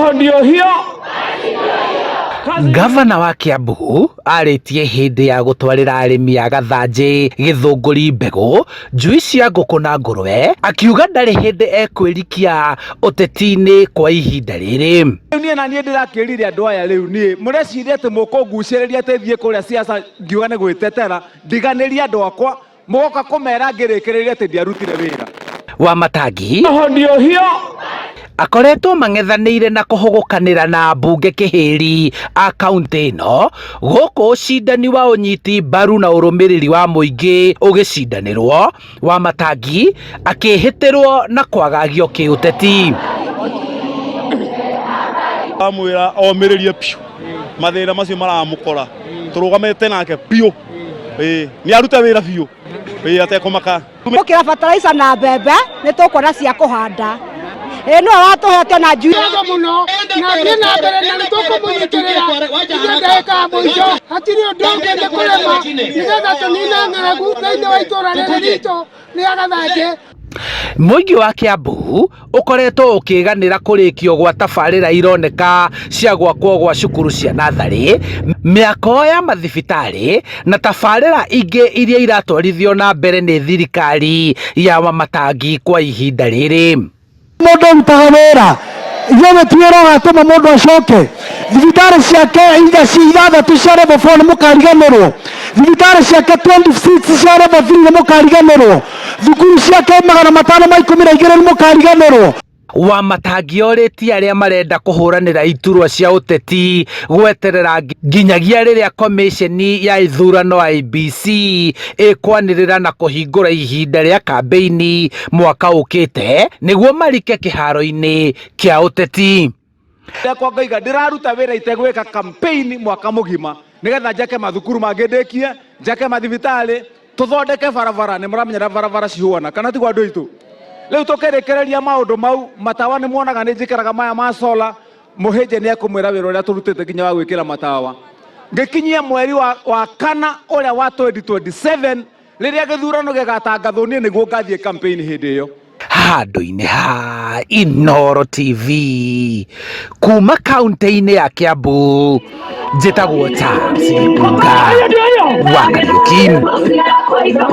Roho ndio hiyo. Gavana wa Kiambu arĩtie hĩndĩ ya gũtwarĩra arĩmi a Gathanjĩ Gĩthũngũri mbegũ, njui cia ngũkũ na ngũrwe, akiuga ndarĩ hĩndĩ ekwĩrikia ũteti-inĩ kwa ihinda rĩrĩ. Rĩu niĩ na niĩ ndĩrakĩrire andũ aya rĩu niĩ mũreciria atĩ mũkũngucĩrĩria atĩ thiĩ kũrĩa siasa ngiuga nĩ gwĩtetera ndiganĩrie andũ akwa mũgoka kũmera ngĩrĩkĩrĩria atĩ ndiarutire wĩra. Wamatangi Roho ndio hiyo. Akoretwo mang'ethanĩire na kũhũgũkanĩra na ambunge kĩhĩri a kaũntĩ ĩno gũkũ ũcindani wa ũnyiti mbaru na ũrũmĩrĩri wa mũingĩ ũgĩcindanĩrwo. Wamatangi akĩhĩtĩrwo na kwagagio kĩũteti. Amwĩra omĩrĩrie biũ mathĩna macio maramũkora, tũrũgamĩte nake biũ, ĩĩ nĩ arute wĩra biũ, ĩĩ atekũmaka. Gũkĩra fertilizer na mbembe nĩ tũkuona cia kũhanda. Ĩĩ nĩwe watũhete na njui. Mũno na thiĩ na mbere na nĩ tũkũmũnyitĩrĩra nginya ndagĩka ya mũico. Hatirĩ ũndũ ũngĩ, nĩ kũrĩma nĩgetha tũnine ng'aragu thĩinĩ wa itũũra rĩrĩ ritũ rĩa Gathanjĩ. Mũingĩ wa Kiambu ũkoretwo ũkĩganĩra kũrĩkio gwa tabarĩra ironeka cia gwakwo gwa cukuru cia natharĩ, mĩako ya mathibitarĩ na tabarĩra ingĩ iria iratwarithio na mbere nĩ thirikari ya Wamatangi kwa ihinda rĩrĩ. Mũndũ ũrutaga wĩra ithuĩ ti wĩra ũgatũma mũndũ acoke thibitarĩ ciake iga ci 6 cia level 4 nĩ mũkariganĩrwo, thibitarĩ ciake 26 cia level 3 nĩ mũkariganĩrwo, thukuru ciake 512 nĩ mũkariganĩrwo. Wamatangi orĩtie arĩa marenda kũhũranĩra iturwa cia ũteti gweterera nginyagia rĩrĩa komĩceni ya ithurano IEBC ĩkwanĩrĩra na kũhingũra ihinda rĩa kambĩini mwaka ũkĩte nĩguo marike kĩharo-inĩ kĩa ũteti. Ndakwa ngaiga ndĩraruta wĩra itegwĩka campaign mwaka mũgima nĩgetha njake mathukuru mangĩ, ndĩkie njake mathibitarĩ, tũthondeke barabara. Nĩ mũramenyera barabara cihuana kana tiguo, andũ aitũ? Rĩu tũkĩrĩkĩrĩria maũndũ mau, matawa nĩ muonaga nĩ njĩkĩraga maya ma solar. Mũhĩnje nĩ ekũmwĩra wĩra ũrĩa tũrutĩte nginya wa gwĩkĩra matawa. Ngĩkinyia mweri wa kana ũrĩa wa 2027, rĩrĩa gĩthurano gĩgatangathwo, niĩ nĩguo ngathiĩ campaign hĩndĩ ĩyo. Handũ-inĩ ha Inooro TV kuma kaunti-inĩ ya Kiambu, njĩtagwo Charles Gĩkunga wa Kariũki.